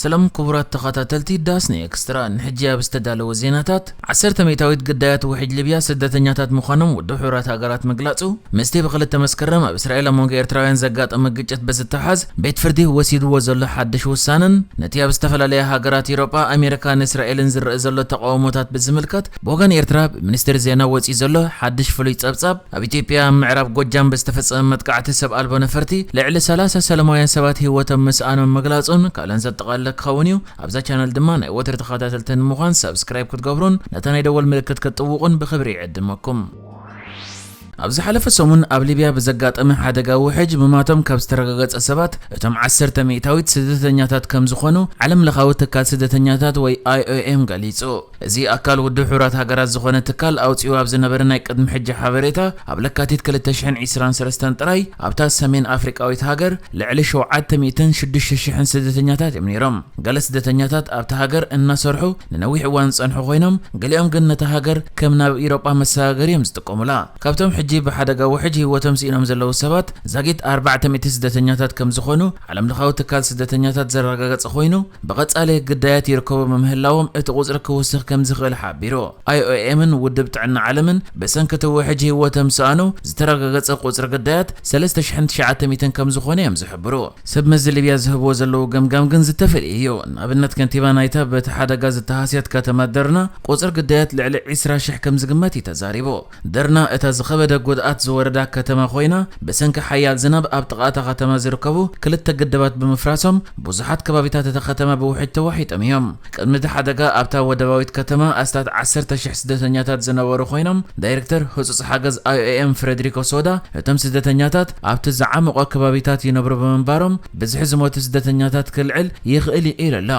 ሰላም ክቡራት ተኸታተልቲ ዳስኒ ኤክስትራ፣ ንሕጂ ኣብ ዝተዳለወ ዜናታት፣ ዓሰርተ ሚእታዊት ግዳያት ውሕጅ ሊብያ ስደተኛታት ምዃኖም ውድብ ሕቡራት ሃገራት ምግላጹ፣ ምስቲ ብክልተ መስከረም ኣብ እስራኤል ኣብ መንጎ ኤርትራውያን ዘጋጠመ ግጭት ብዝተሓዝ ቤት ፍርዲ ወሲድዎ ዘሎ ሓድሽ ውሳነን፣ ነቲ ኣብ ዝተፈላለያ ሃገራት ኤውሮጳ፣ ኣሜሪካን እስራኤልን ዝረአ ዘሎ ተቃውሞታት ብዝምልከት ብወገን ኤርትራ ብሚኒስትሪ ዜና ወጺኡ ዘሎ ሓድሽ ፍሉይ ጸብጻብ፣ ኣብ ኢትዮጵያ ኣብ ምዕራብ ጎጃም ብዝተፈጸመ መጥቃዕቲ ሰብ ኣልቦ ነፈርቲ ልዕሊ ሰላሳ ሰላማውያን ሰባት ህይወቶም ምስኣኖም ምግላጹን ካልኦን ዘጠቓለለ ክኸውን እዩ። ኣብዛ ቻነል ድማ ናይ ወትሪ ተኸታተልቲ ንምዃን ሳብስክራይብ ክትገብሩን ነታ ናይ ደወል ምልክት ክትጥውቑን ብኽብሪ ይዕድመኩም። ኣብ ዝሓለፈ ሰሙን ኣብ ሊብያ ብዘጋጠመ ሓደጋ ውሕጅ ምማቶም ካብ ዝተረጋገጸ ሰባት እቶም ዓሰርተ ሚእታዊት ስደተኛታት ከም ዝኾኑ ዓለም ለኻዊ ትካል ስደተኛታት ወይ ኣይ ኦ ኤም ገሊጹ። እዚ ኣካል ውድብ ሕቡራት ሃገራት ዝኾነ ትካል ኣውጺኡ ኣብ ዝነበረ ናይ ቅድሚ ሕጂ ሓበሬታ፣ ኣብ ለካቲት ክልተ ሽሕን ዕስራን ሰለስተን ጥራይ ኣብታ ሰሜን ኣፍሪቃዊት ሃገር ልዕሊ ሸውዓተ ሚእትን ሽዱሽተ ሽሕን ስደተኛታት እዮም ነይሮም። ገለ ስደተኛታት ኣብታ ሃገር እናሰርሑ ንነዊሕ እዋን ዝጸንሑ ኮይኖም፣ ገሊኦም ግን ነታ ሃገር ከም ናብ ኢሮጳ መሰጋገሪ እዮም ዝጥቀሙላ። ካብቶም ሕጂ ብሓደጋ ውሕጅ ህይወቶም ስኢኖም ዘለዉ ሰባት ዛጊት ኣርባዕተ ሚእቲ ስደተኛታት ከም ዝኾኑ ዓለም ለኻዊ ትካል ስደተኛታት ዘረጋገጸ ኮይኑ፣ ብቐጻሊ ግዳያት ይርከቡ ብምህላዎም እቲ ቁጽሪ ክውስኽ ከም ዝኽእል ሓቢሩ። ኣይ ኦ ኤምን ውድብ ጥዕና ዓለምን ብሰንኪ እቲ ውሕጅ ህይወቶም ዝሰኣኑ ዝተረጋገጸ ቁጽሪ ግዳያት ሰለስተ ሽሕን ትሽዓተ ሚእትን ከም ዝኾነ እዮም ዝሕብሩ። ሰብ መዚ ሊብያ ዝህብዎ ዘለዉ ገምጋም ግን ዝተፈልየ እዩ። ንኣብነት ከንቲባ ናይታ በቲ ሓደጋ ዝተሃስየት ከተማ ደርና ቁጽሪ ግዳያት ልዕሊ ዕስራ ሽሕ ከም ዝግመት እዩ ተዛሪቡ። ደርና እታ ዝኸበደ ጉድኣት ዝወረዳ ከተማ ኮይና፣ ብሰንኪ ሓያል ዝናብ ኣብ ጥቓ እታ ከተማ ዝርከቡ ክልተ ግድባት ብምፍራሶም ብዙሓት ከባቢታት እታ ከተማ ብውሕጅ ተዋሒጦም እዮም። ቅድሚ እቲ ሓደጋ ኣብታ ወደባዊት ከተማ ኣስታት ዓሰርተ ሽሕ ስደተኛታት ዝነበሩ ኮይኖም፣ ዳይሬክተር ህጹጽ ሓገዝ ኣይ ኦ ኤም ፍሬድሪኮ ሶዳ እቶም ስደተኛታት ኣብቲ ዝዓመቖ ከባቢታት ይነብሩ ብምንባሮም ብዝሒ ዝሞቱ ስደተኛታት ክልዕል ይኽእል እዩ ኢሉ ኣሎ።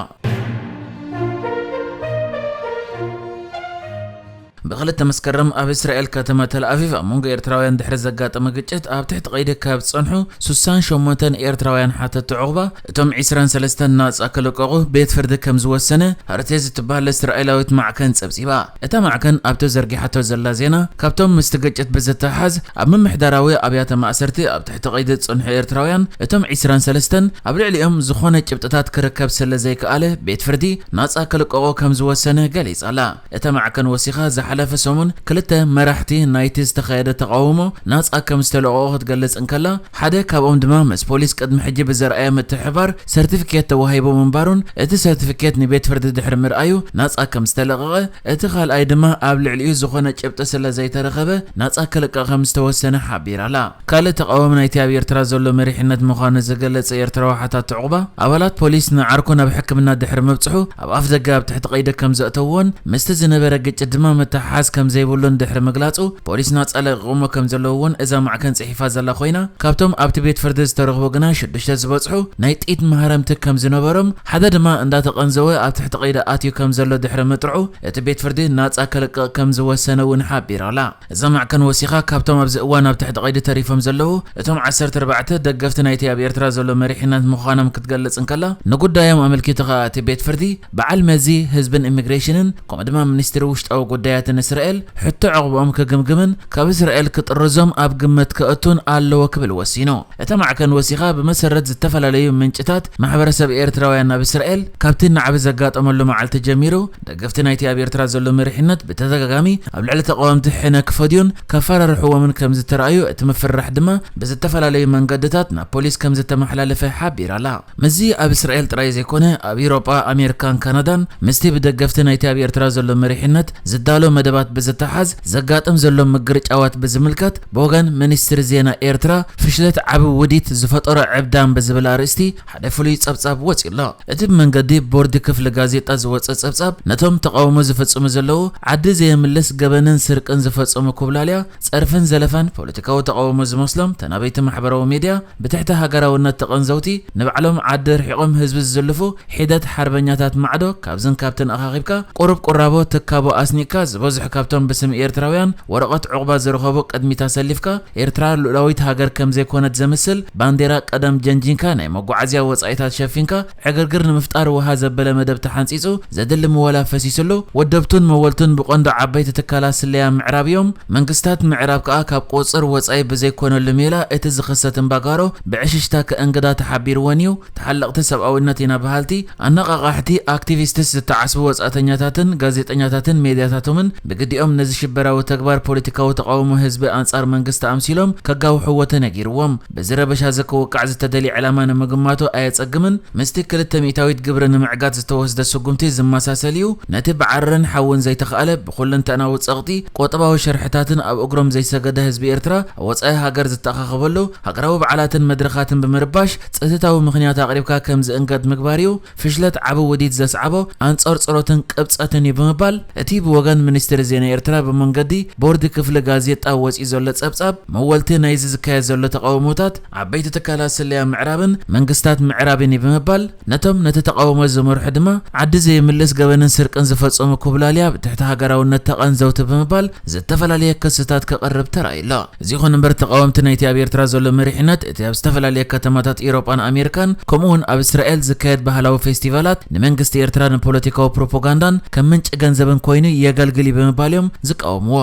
ብክልተ መስከረም ኣብ እስራኤል ከተማ ተልኣቪቭ ኣብ መንጎ ኤርትራውያን ድሕሪ ዘጋጠመ ግጭት ኣብ ትሕቲ ቀይዲ ካብ ዝጸንሑ ስሳን ሸሞንተን ኤርትራውያን ሓተቲ ዑቕባ እቶም ዕስራን ሰለስተን ናጻ ክልቀቑ ቤት ፍርዲ ከም ዝወሰነ ሃርቴዝ እትበሃል እስራኤላዊት ማዕከን ጸብጺባ። እታ ማዕከን ኣብቲ ዘርጊሓቶ ዘላ ዜና፣ ካብቶም ምስቲ ግጭት ብዝተሓዝ ኣብ ምምሕዳራዊ ኣብያተ ማእሰርቲ ኣብ ትሕቲ ቀይዲ ዝጸንሑ ኤርትራውያን እቶም ዕስራን ሰለስተን ኣብ ልዕሊኦም ዝኾነ ጭብጥታት ክርከብ ስለ ዘይከኣለ ቤት ፍርዲ ናጻ ክልቀቑ ከም ዝወሰነ ገሊጻ ኣላ። እታ ማዕከን ወሲኻ ዝሓለፈ ሰሙን ክልተ መራሕቲ ናይቲ ዝተኻየደ ተቓውሞ ናጻ ከም ዝተለቐቑ ክትገልጽ እንከላ፣ ሓደ ካብኦም ድማ ምስ ፖሊስ ቅድሚ ሕጂ ብዘርኣዮ ምትሕብባር ሰርቲፊኬት ተዋሂቡ ምንባሩን እቲ ሰርቲፊኬት ንቤት ፍርዲ ድሕሪ ምርኣዩ ናጻ ከም ዝተለቐቐ፣ እቲ ካልኣይ ድማ ኣብ ልዕሊኡ ዝኾነ ጭብጢ ስለ ዘይተረኸበ ናጻ ክልቀቕ ከም ዝተወሰነ ሓቢራ ኣላ። ካልእ ተቓዋሚ ናይቲ ኣብ ኤርትራ ዘሎ መሪሕነት ምዃኑ ዝገለጸ ኤርትራዊ ሓታቲ ዑቕባ፣ ኣባላት ፖሊስ ንዓርኩ ናብ ሕክምና ድሕሪ ምብጽሑ ኣብ ኣፍ ደገ ኣብ ትሕቲ ቀይዲ ከም ዘእተውዎን ምስቲ ዝነበረ ግጭት ድማ ምትሕሓዝ ከም ዘይብሉን ድሕሪ ምግላጹ፣ ፖሊስ ናጻ ለቂቖሞ ከም ዘለዉ እውን እዛ ማዕከን ጽሒፋ ዘላ ኮይና፣ ካብቶም ኣብቲ ቤት ፍርዲ ዝተረኽቡ ግና ሽዱሽተ ዝበጽሑ ናይ ጥይት መሃረምቲ ከም ዝነበሮም፣ ሓደ ድማ እንዳተቐንዘወ ኣብ ትሕቲ ቀይዲ ኣትዩ ከም ዘሎ ድሕሪ ምጥርዑ፣ እቲ ቤት ፍርዲ ናጻ ክልቀቕ ከም ዝወሰነ እውን ሓቢራ ኣላ። እዛ ማዕከን ወሲኻ፣ ካብቶም ኣብዚ እዋን ኣብ ትሕቲ ቀይዲ ተሪፎም ዘለዉ፣ እቶም ዓሰርተ ኣርባዕተ ደገፍቲ ናይቲ ኣብ ኤርትራ ዘሎ መሪሕነት ምዃኖም ክትገልጽ እንከላ፣ ንጉዳዮም ኣመልኪቱ ከኣ እቲ ቤት ፍርዲ፣ በዓል መዚ ህዝብን ኢሚግሬሽንን፣ ከምኡ ድማ ሚኒስትሪ ውሽጣዊ ጉዳያትን እስራኤል፣ ሕቶ ዕቕብኦም ክግምግምን ካብ እስራኤል ክጥርዞም ኣብ ግምት ከእቱን ኣለዎ ክብል ወሲኑ። እታ ማዕከን ወሲኻ፣ ብመሰረት ዝተፈላለዩ ምንጭታት፣ ማሕበረሰብ ኤርትራውያን ኣብ እስራኤል ካብቲ ናዕቢ ዘጋጠመሉ መዓልቲ ጀሚሩ፣ ደገፍቲ ናይቲ ኣብ ኤርትራ ዘሎ መሪሕነት ብተደጋጋሚ ኣብ ልዕሊ ተቓወምቲ ሕነ ክፈድዩን ከፈራርሕዎምን ከም ዝተራእዩ፣ እቲ ምፍርራሕ ድማ ብዝተፈላለዩ መንገድታት ናብ ፖሊስ ከም ዝተመሓላለፈ ሓቢራ ኣላ። ምስዚ ኣብ እስራኤል ጥራይ ዘይኮነ፣ ኣብ ኢሮጳ፣ ኣሜሪካን ካናዳን ምስቲ ብደገፍቲ ናይቲ ኣብ ኤርትራ ዘሎ መሪሕነት ዝዳሎ መደባት ብዝተሓዝ ዘጋጥም ዘሎ ምግርጫዋት ብዝምልከት፣ ብወገን ሚኒስትሪ ዜና ኤርትራ ፍሽለት ዓቢ ውዲት ዝፈጠሮ ዕብዳን ብዝብል ኣርእስቲ ሓደ ፍሉይ ጸብጻብ ወጺኡ ኣሎ። እቲ ብመንገዲ ቦርድ ክፍሊ ጋዜጣ ዝወጸ ጸብጻብ፣ ነቶም ተቓውሞ ዝፍጽሙ ዘለዉ ዓዲ ዘየምልስ ገበንን ስርቅን ዝፈጸሙ ኩብላልያ፣ ጸርፍን ዘለፋን ፖለቲካዊ ተቓውሞ ዝመስሎም ተናበይቲ ማሕበራዊ ሚድያ፣ ብትሕቲ ሃገራውነት ተቐንዘውቲ፣ ንባዕሎም ዓዲ ርሒቖም ህዝቢ ዝዝልፉ ሒደት ሓርበኛታት ማዕዶ ካብዝን ካብትን ኣኻኺብካ፣ ቁሩብ ቁራቦ ትካቦ ኣስኒቕካ ዝበዝሑ ብዙሕ ካብቶም ብስም ኤርትራውያን ወረቐት ዕቑባ ዝረኸቡ ቅድሚት ኣሰሊፍካ፣ ኤርትራ ልኡላዊት ሃገር ከም ዘይኮነት ዘምስል ባንዴራ ቀደም ጀንጂንካ፣ ናይ መጓዓዝያ ወጻኢታት ሸፊንካ፣ ዕግርግር ንምፍጣር ውሃ ዘበለ መደብ ተሓንጺጹ፣ ዘድሊ ምወላ ፈሲስሉ፣ ወደብቱን መወልቱን ብቐንዱ ዓበይቲ ትካላት ስለያ ምዕራብ እዮም። መንግስታት ምዕራብ ከኣ ካብ ቁጽር ወጻኢ ብዘይኮነሉ ሜላ እቲ ዝኽሰት እምባጋሮ ብዕሽሽታ ከእንግዳ ተሓቢርወን እዩ። ተሓለቕቲ ሰብኣውነት ኢና በሃልቲ፣ ኣነቓቓሕቲ፣ ኣክቲቪስትስ፣ ዝተዓስቡ ወጻእተኛታትን ጋዜጠኛታትን ሜድያታቶምን ብግዲኦም ነዚ ሽበራዊ ተግባር ፖለቲካዊ ተቓውሞ ህዝቢ ኣንጻር መንግስቲ ኣምሲሎም ከጋውሕዎ ተነጊርዎም። በዚ ረበሻ እዚ ክውቃዕ ዝተደልየ ዕላማ ንምግማቱ ኣየጸግምን። ምስቲ ክልተ ሚእታዊት ግብሪ ንምዕጋት ዝተወስደ ስጉምቲ ዝመሳሰል እዩ። ነቲ ብዓረርን ሓውን ዘይተኻእለ ብኹለንተናዊ ጸቕጢ፣ ቁጠባዊ ሸርሕታትን ኣብ እግሮም ዘይሰገደ ህዝቢ ኤርትራ ኣብ ወጻኢ ሃገር ዝተኣኻኸበሉ ሃገራዊ በዓላትን መድረኻትን ብምርባሽ፣ ጸጥታዊ ምኽንያት ኣቕሪብካ ከም ዝእንገድ ምግባር እዩ። ፍሽለት ዓቢ ውዲት ዘስዓቦ ኣንጸርጽሮትን ቅብጸትን እዩ ብምባል፣ እቲ ብወገን ሚኒስትሪ ዜና ኤርትራ ብመንገዲ ቦርድ ክፍሊ ጋዜጣ ወጺኡ ዘሎ ጸብጻብ፣ መወልቲ ናይዚ ዝካየድ ዘሎ ተቓውሞታት ዓበይቲ ትካላት ስለያ ምዕራብን መንግስታት ምዕራብን እዩ ብምባል፣ ነቶም ነቲ ተቓውሞ ዝመርሑ ድማ ዓዲ ዘይምልስ ገበንን ስርቅን ዝፈጸሙ ኩብላልያ ብትሕቲ ሃገራውነት ተቐንዘውቲ ብምባል ዝተፈላለየ ክስታት ከቕርብ ተራእዩ ኣሎ። እዚ ይኹን እምበር፣ ተቓወምቲ ናይቲ ኣብ ኤርትራ ዘሎ መሪሕነት፣ እቲ ኣብ ዝተፈላለየ ከተማታት ኤውሮጳን ኣሜሪካን፣ ከምኡ እውን ኣብ እስራኤል ዝካየድ ባህላዊ ፌስቲቫላት ንመንግስቲ ኤርትራ ንፖለቲካዊ ፕሮፓጋንዳን ከም ምንጪ ገንዘብን ኮይኑ የገልግል እዩ ብምባል እዮም ዝቃወምዎ።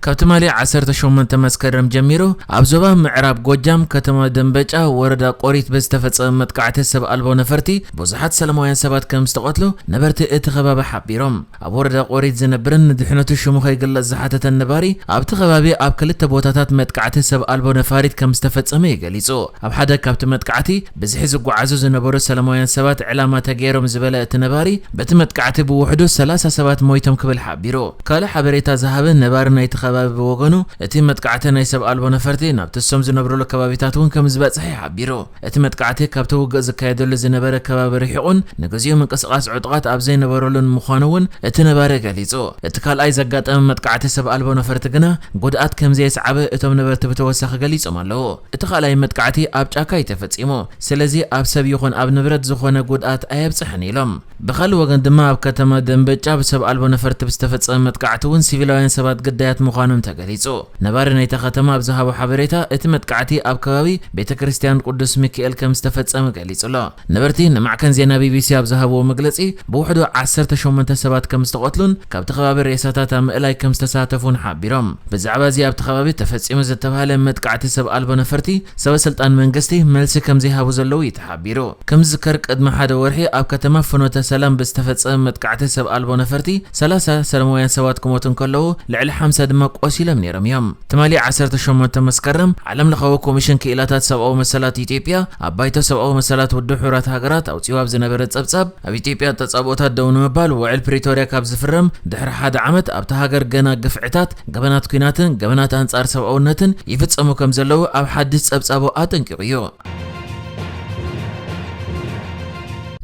ካብ ትማሊ ዓሰርተ ሸሞንተ መስከረም ጀሚሩ፣ ኣብ ዞባ ምዕራብ ጎጃም ከተማ ደንበጫ ወረዳ ቆሪት ብዝተፈጸመ መጥቃዕቲ ሰብ ኣልቦ ነፈርቲ ብዙሓት ሰላማውያን ሰባት ከም ዝተቐትሉ ነበርቲ እቲ ከባቢ ሓቢሮም። ኣብ ወረዳ ቆሪት ዝነብርን ንድሕነቱ ሽሙ ከይግለጽ ዝሓተተን ነባሪ፣ ኣብቲ ከባቢ ኣብ ክልተ ቦታታት መጥቃዕቲ ሰብ ኣልቦ ነፋሪት ከም ዝተፈጸመ እዩ ገሊጹ። ኣብ ሓደ ካብቲ መጥቃዕቲ ብዝሒ ዝጓዓዙ ዝነበሩ ሰላማውያን ሰባት ዕላማ ተገይሮም ዝበለ እቲ ነባሪ፣ በቲ መጥቃዕቲ ብውሕዱ ሰላሳ ሰባት ሞይቶም ክብል ሓቢሩ። ካልእ ሓበሬታ ዝሃበ ነባሪ ናይቲ ከባቢ ብወገኑ፣ እቲ መጥቃዕቲ ናይ ሰብ ኣልቦ ነፈርቲ ናብቲ እሶም ዝነብሩሉ ከባቢታት እውን ከም ዝበጽሐ እዩ ሓቢሩ። እቲ መጥቃዕቲ ካብቲ ውግእ ዝካየደሉ ዝነበረ ከባቢ ርሒቑን ንግዚኡ ምንቅስቓስ ዕጡቓት ኣብ ዘይነበረሉን ምዃኑ እውን እቲ ነባሪ ገሊጹ። እቲ ካልኣይ ዘጋጠመ መጥቃዕቲ ሰብ ኣልቦ ነፈርቲ ግና ጉድኣት ከም ዘየስዓበ እቶም ነበርቲ ብተወሳኺ ገሊጾም ኣለዉ። እቲ ካልኣይ መጥቃዕቲ ኣብ ጫካ እዩ ተፈጺሙ። ስለዚ ኣብ ሰብ ይኹን ኣብ ንብረት ዝኾነ ጉድኣት ኣየብጽሐን ኢሎም። ብኻልእ ወገን ድማ ኣብ ከተማ ደንበጫ ብሰብ ኣልቦ ነፈርቲ ብዝተፈጸመ መጥቃዕቲ እውን ሲቪላውያን ሰባት ግዳያት ምዃኖም ተገሊጹ። ነባሪ ናይታ ከተማ ኣብ ዝሃቦ ሓበሬታ፣ እቲ መጥቃዕቲ ኣብ ከባቢ ቤተ ክርስቲያን ቅዱስ ሚካኤል ከም ዝተፈጸመ ገሊጹ ኣሎ። ነበርቲ ንማዕከን ዜና ቢቢሲ ኣብ ዝሃብዎ መግለጺ፣ ብውሕዱ ዓሰርተ ሸሞንተ ሰባት ከም ዝተቐትሉን ካብቲ ከባቢ ሬሳታት ኣብ ምእላይ ከም ዝተሳተፉን ሓቢሮም። ብዛዕባ እዚ ኣብቲ ከባቢ ተፈጺሙ ዝተባህለ መጥቃዕቲ ሰብ ኣልቦ ነፈርቲ፣ ሰበ ስልጣን መንግስቲ መልሲ ከም ዘይሃቡ ዘለዉ እዩ ተሓቢሩ። ከም ዝዝከር፣ ቅድሚ ሓደ ወርሒ ኣብ ከተማ ፍኖተ ሰላም ብዝተፈጸመ መጥቃዕቲ ሰብ ኣልቦ ነፈርቲ ሰላሳ ሰላማውያን ሰባት ክሞቱ እንከለዉ፣ ልዕሊ ሓምሳ ድማ ቆሲሎም ነይሮም እዮም። ትማሊ ዓሰርተ ሸሞንተ መስከረም፣ ዓለም ለኻዊ ኮሚሽን ክኢላታት ሰብኣዊ መሰላት ኢትዮጵያ ኣብ ባይቶ ሰብኣዊ መሰላት ውድብ ሕቡራት ሃገራት ኣውጺኡ ኣብ ዝነበረ ጸብጻብ፣ ኣብ ኢትዮጵያ ተጻብኦታት ደው ንምባል ውዕል ፕሪቶርያ ካብ ዝፍረም ድሕሪ ሓደ ዓመት ኣብታ ሃገር ገና ግፍዕታት፣ ገበናት ኲናትን ገበናት ኣንጻር ሰብኣውነትን ይፍጸሙ ከም ዘለዉ ኣብ ሓድሽ ጸብጻቡ ኣጠንቂቑ እዩ።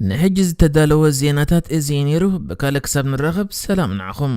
ንሕጂ ዝተዳለወ ዜናታት እዚ እዩ ነይሩ። ብካልእ ክሳብ ንራኸብ ሰላም ንዓኹም።